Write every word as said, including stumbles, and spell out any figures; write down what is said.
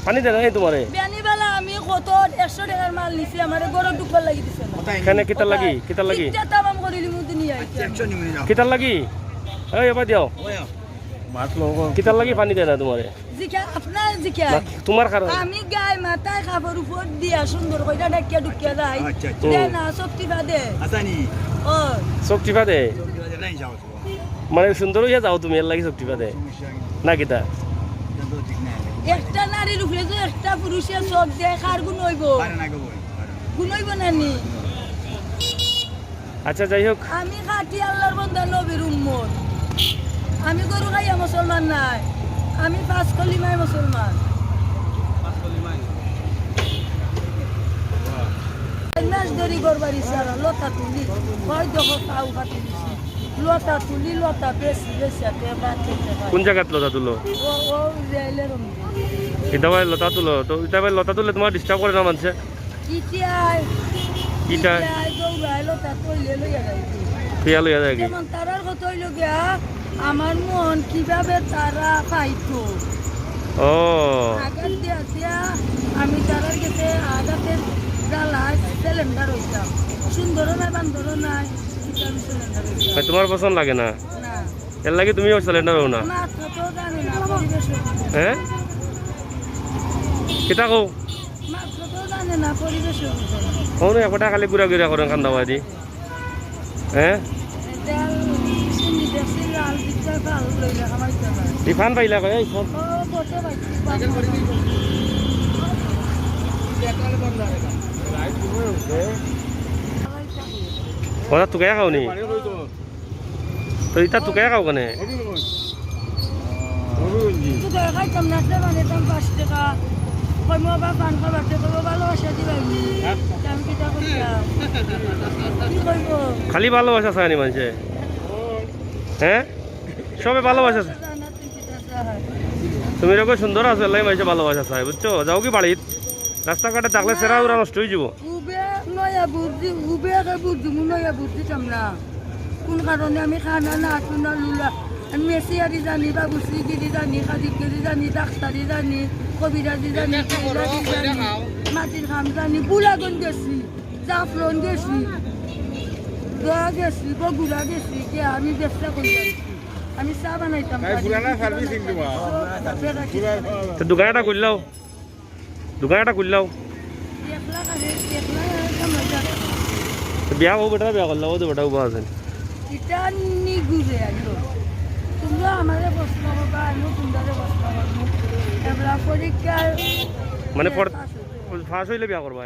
পানি দেয় না নি তুমারে? বিয়ানি বেলা আমি কত একশো টেকার মাল নিছি, আমারে ঘরো ঢুকবার লাগি দিছে না। কেনে, কিতার লাগি? কিতার লাগি? চিন্তা তামাম করিলিমু দুনিয়ায়। আচ্ছা, একশো নিমু যাও। কিতার লাগি? এই, এবার দিও। ওই, মাছ লও। কিতার লাগি পানি দেয় না তুমারে? জিকা, আপনার জিকা। না, তুমার কারণ। আমি গায়ে মাথায় কাপড় উপর দিয়া সুন্দর কইরা ঢাকিয়া ঢুকিয়া যাই। আচ্ছা, আচ্ছা। দেয় না, চোখ টিপা দেয়। আচ্ছা নি। ও। চোখ টিপা দেয়? চোখ টিপা দেয়, নাই যাও। মানে সুন্দর অইয়া যাও তুমি, এর লাগি চোখ টিপা দেয়। সমস্যা নাই। না কিতা? এটা তো ঠিক না। একটা নারীর উপরে যে একটা পুরুষের চোখ দেয়, কার গুণ অইবো? পারে না গো বইন, পারে না। গুণ অইবো না নি? আচ্ছা, যাই হোক। আমি খাঁটি আল্লার বন্দা, নবীর উম্মত। আমি গরু খাইয়া মুসলমান নায়, আমি পাঁচ কলিমায় মুসলমান। পাঁচ কলিমায়? চাইর মাস ধরি ঘর বাড়ি সারা লতা তুলি, হয় দেখো তাও কাটি দিছি। লতা তুলি, লতা বেশি বেশি আতে বাদ দিতে হয়। কোন জাগাত লতা তুলো? ও, ও রেলের মধ্যে। ইতা বায় লতা তুলো, তো ইতা বায় লতা তুললে তুমার disturb করে না মানষে? ইটায়, ইটায়? ইটায় দৌড়ায় লতা তুলে লইয়া যায়। তুইয়া লইয়া যায় কি? যেমন তারার কথা অইলো গিয়া, আমার মন কিভাবে তারা পাইতো। ও। আঘাত দিয়া দিয়া আমি তারার গেছে আঘাতের জ্বালায় সিলিন্ডার অইতাম। সুন্দরও নাই, বান্দরও নাই, আমি সিলিন্ডার অইতাম। ভাই, তুমার পছন্দ লাগে না? না। এর লাগি তুমিও সিলিন্ডার অও না? মাত্র তো জানে না পরিবেশ অইতাম। হ্যাঁ? কিতা কও? মাত্র তো জানে না পরিবেশ অইতাম। অনো একটা খালি ঘুরা ঘুরা করইন কান্দাবাড়ি। হ্যাঁ? ডাল, চিনি, বেশি লাল, বিটটা লাল লইলে খাওয়াইতে পারে। রিফান পাইলা কই? এই ফোন। ও, বসে ভাই। ওরা তুকাইয়া খাওনি? তো ইতা তুকাইয়া খাও কেনে? কিন্তু দয়া খাইতাম না, একটা বানাইতাম পাঁচ টাকা। কইমু আবার পান খাবার, তো কইবো ভালোবাসা দিবাইনি। আমি কিতা কইতাম? কি কইবো? খালি ভালোবাসা চায়নি মানষে? হ্যাঁ? সবে ভালোবাসা চায়। তুমি এরকম সুন্দর আছো, এর লাগি মানষে ভালোবাসা চায়, বুঝছো? যাওগি বাড়িত, রাস্তাঘাটে থাকলে চেহারা উরা নষ্ট অইযিবো। উবে নয়া বুদ্ধি, উবে আগে বুদ্ধি, মু নয়া বুদ্ধি চাম না। কোন কারণে আমি খানা না, টুনা, লুলা, আমি মেসিয়ারি জানি, বাবুশ্রীগিরি জানি, কারিগরি জানি, ডাক্তারি জানি, কবিরাজি জানি, টেইলারি জানি, মাটির কাম জানি, বুলাগঞ্জ গেছি, জাফলং গেছি, দোয়া গেছি, বগুড়া গেছি, কে আমি ব্যবসা করি আইছি। আমি চা বানাইতাম তাই পারি। পুরানা সার্ভিস কিন্তু বা। তো দোকান একটা খুললাও। দোকান একটা খুললাও। এক লাখ আছে, এক লাখ আছে, আমরা যাবো। তো বিয়া অউ বেটা বিয়া করলা, অউ তো বেটা উবা আছে। ইটা নি ঘুরে আইলো। তুমরা আমারে প্রশ্ন করবা, আমিও তুমরারে প্রশ্ন করবো। এবলা পরীক্ষার মানে পর-, পাস অইতে। পাস অইলে বিয়া করবা?